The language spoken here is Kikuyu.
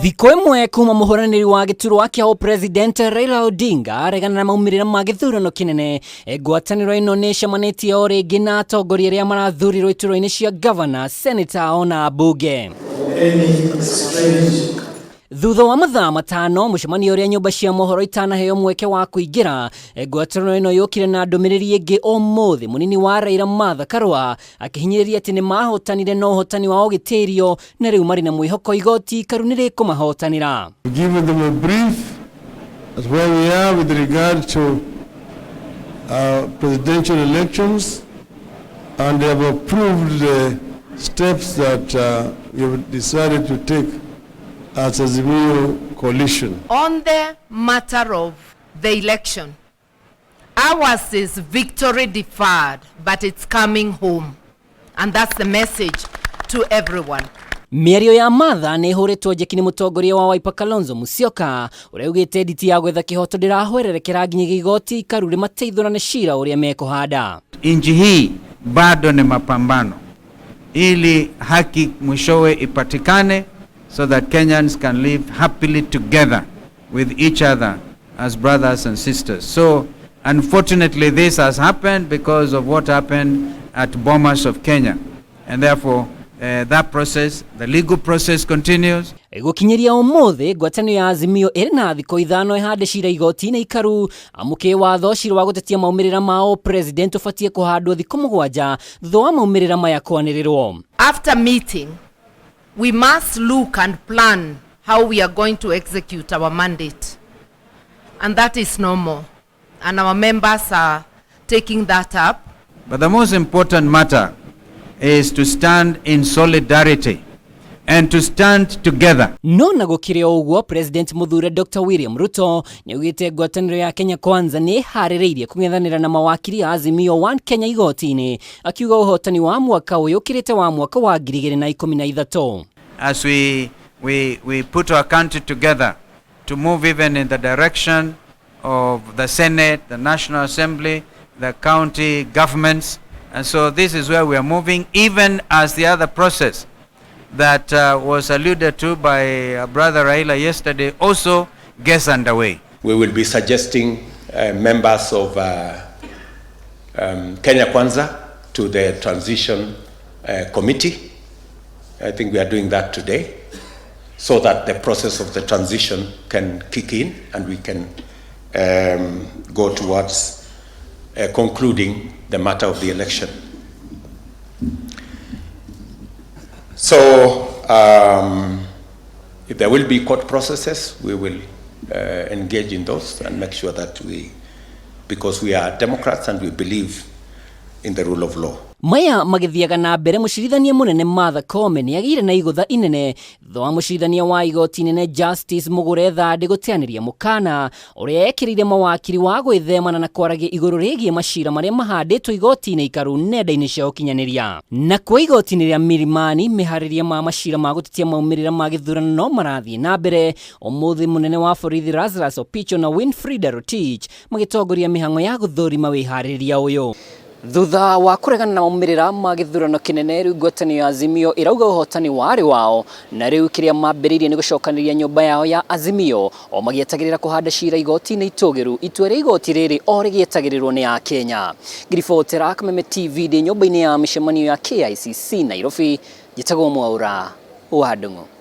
Thikũ ĩmwe kuma mũhũranĩri wa gĩturwa kĩa ũpresident Raila Odinga aregana na maumĩrĩra ma gĩthurano kĩnene, ngwatanĩro ĩno nĩ ĩcemanĩtie o rĩngĩ na atongoria arĩa marathurirwo iturwa-inĩ cia gavana, seneta ona ambunge. Thutha wa mathaa 5 mũcemanio ũrĩa nyũmba cia mohoro itanaheo mweke wa kũingĩra, ngwatanĩro ĩno yũkire na ndũmĩrĩri ĩngĩ ũmũthĩ. Mũnini wa Raila Martha Karua akĩhinyĩrĩria atĩ nĩ mahotanire na ũhotani wao ũgĩtĩrio na rĩu marĩ na mwĩhoko igoti ikaru nĩ rĩkũmahotanĩra. Given them a brief as where we are with regard to presidential elections, and they have approved the steps that we have decided to take as Azimio coalition. On the matter of the election, ours is victory deferred, but it's coming home. And that's the message to everyone. Mĩario ya Martha nĩ ĩhũrĩtwo njeki nĩ mũtongoria wa Wiper Kalonzo Musyoka ũrĩa augĩte nditi ya gwetha kĩhoto ndĩrahwererekera nginyagia igoti ikaru rĩmateithũrane cira ũrĩa mekũhanda. Nchi hii bado ni mapambano ili haki mwishowe ipatikane so that Kenyans can live happily together with each other as brothers and sisters. So unfortunately this has happened because of what happened at Bomas of Kenya, and therefore that process, the legal process continues. Gũkinyĩria ũmũthĩ ngwatanĩro ya Azimio ĩrĩ na thikũ 5 ĩhande cira igoti-inĩ ikaru amu kĩwatho cira wa gũtetia maumĩrĩra ma ũpresident ũbatiĩ kũhandwo thikũ 7 thutha wa maumĩrĩra maya kwanĩrĩrwo. After meeting, we must look and plan how we are going to execute our mandate, and that is normal, and our members are taking that up. But the most important matter is to stand in solidarity and to stand together. No na gũkĩrĩ o ũguo, President mũthure Dr. William Ruto nĩaugĩte ngwatanĩro ya Kenya Kwanza nĩ ĩharĩrĩirie kũng'ethanĩra na mawakiri a Azimio One Kenya igoti-inĩ, akiuga ũhotani wa mwaka ũyũ ũkĩrĩte wa mwaka wa 2013. As we put our country together to move even in the direction of the Senate, the National Assembly, the county governments, and so this is where we are moving, even as the other process that was alluded to by Brother Raila yesterday also gets underway. We will be suggesting members of Kenya Kwanza to the transition committee. I think we are doing that today, so that the process of the transition can kick in and we can go towards concluding the matter of the election. So if there will be court processes, we will engage in those and make sure that we, because we are Democrats and we believe in the rule of law. Maya magĩthiaga na mbere mũcirithania mũnene Martha Koome nĩagĩire na igũtha inene thutha wa mũcirithania wa igoti inene Justice Mugure Thande gũteanĩria mũkana ũrĩa ekĩrĩire mawakiri wa gwĩthemana na kwaragia igũrũ rĩgiĩ macira marĩa mahandĩtwo igoti-inĩ ikaru nenda-inĩ cia ũkinyanĩria. Na kwa igoti-inĩ rĩa Milimani mĩharĩria ma macira ma gũtetia maumĩrĩra ma gĩthurano no marathiĩ na mbere. Ũmũthĩ mũnene wa borithi Lazarus Opicho na Winfrida Rotich magĩtongoria mĩhang'o ya gũthũrima wĩharĩrĩria ũyũ. Thutha wa kũregana na maumĩrĩra ma gĩthurano kĩnene, rĩu ngwatanĩro ya Azimio ĩrauga ũhotani warĩ wao, na rĩu kĩrĩa mambĩrĩirie nĩ gũcokanĩrĩria nyũmba yao ya Azimio o magĩetagĩrĩra kũhanda cira igoti-inĩ itũgĩru. Itua rĩa igoti rĩrĩ o rĩgĩetagĩrĩrwo nĩ Akenya. Ngiribotera Kameme TV ndĩ nyũmba-inĩ ya mĩcemanio ya KICC Nairobi, njĩtagwo Mwaura wa Ndung'u.